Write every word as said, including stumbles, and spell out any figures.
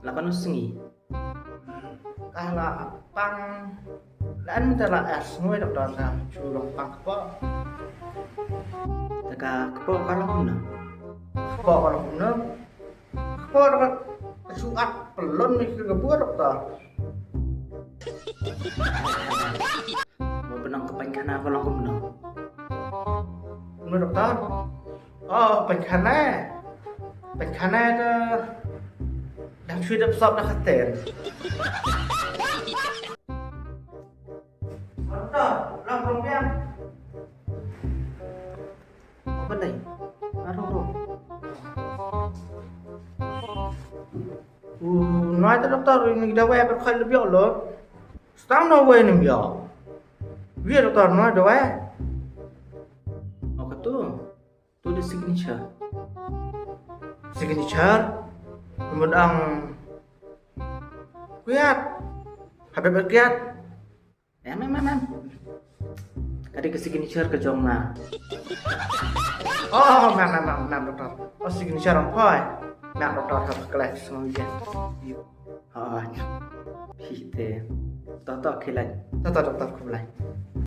La katno sngi? Ka la pang, la an mynta la ar sngi, doktor, ka shu long pang kpoh. Te ka kpoh ka long kumno? Kpoh ka long kumno? Kpoh ka shu at pynlong ni ka bua, doktor. Mo, pynlong ka paikhana ka long kumno? Kumno, doktor? Oh, paikhana. Paikhana te dang shu dep sop da ka ter. Doktor, long rong biang. Apa dai? Arong rong. Uh, nai te, doktor, ini kita wei berkhal lebih Allah. Stang na wei ni biang. Wei, doktor, nai te wei. Oh, katu. Tu da signature. Signature? Kemudian kuat. Habib kuat. Em, em, em, em. Ka dei ka signature ka jong nga. Oh, mem, mem, mem, mem, doktor. Oh, signature ong poi. Mem, doktor, ha ka klet semua je. Oh, phi te. To, to, khilai. To, to, doktor, khublai.